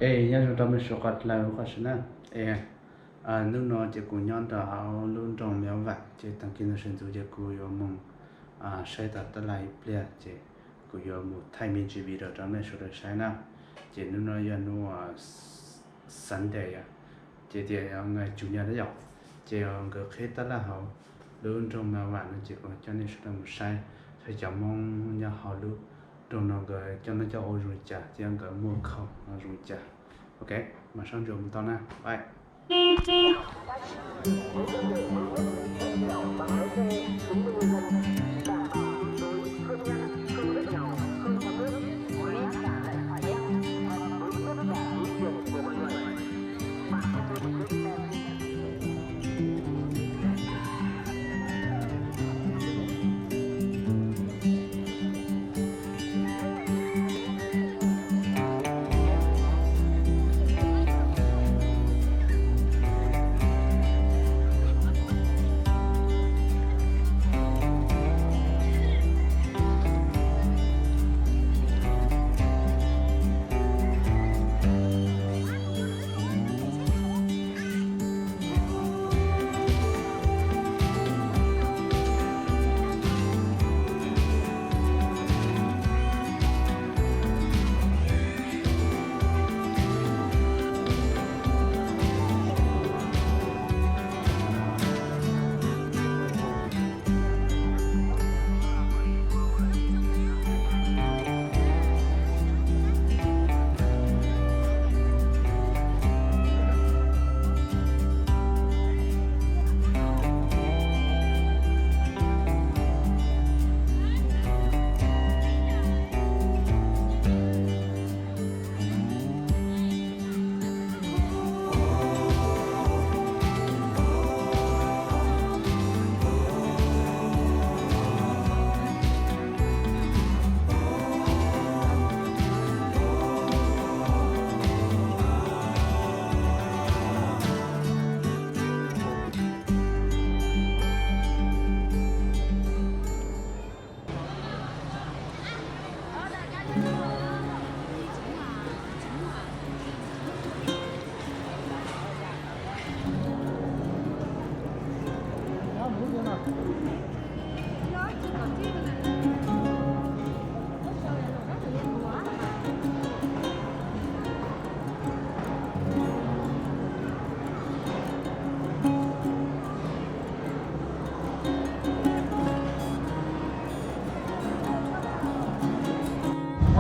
Es nyob zoo rau mej suav qhov dlawg qhov si na. Es hnub no ces kuv nyob rau hauv lub nroog Maiv Vam ces tag kis no sawv ntxov ces kuv yuav mus saib tom tab laj ib pliag ces kuv yuav mus thaij me ntsis video rau mej sawv daws saib na. Ces hnub no yog hnub Sunday yom, ces tias yog ngày chủ nhật na yom, ces nkawd qhib tab laj hauv lub nroog Maiv Vam no ces kuv coj nej sawv daws mus saib, saib cov Hmoob nyob hauv lub nroog no nkawd coj noj coj ua zoo li cas thiab nkawd muaj khoom zoo li cas. Ok, mam soj ntsuam mus tau na. Bye.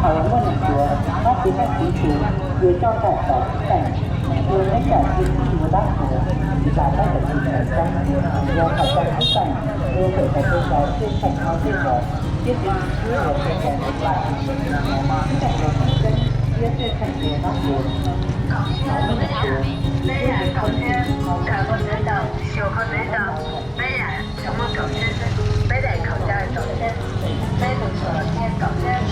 Thaum muaj num tuav, pab txiv neej txiv tus yuav coj tawm tom xub peem, yuav neb cam txiv txij yuav dab qhuas, tsis tas pab tawm tsis tawm xeeb, yuav thaum tau xub peem, yuav tawm tau tej zaus tej kheem hau tej zaus, thiab txiv txib uas tej zaus tej zaus, xub peem yuav tau xeeb, thiab tej kheem yuav dab qhuas. Thaum muaj num tuav, peb yam kaum txhiab, kaum txhiab, xyoo koj teb tau, peb yam muaj kaum txhiab, peb daim kaum txhiab, kaum txhiab, peb tus txhuam thiab kaum txhiab.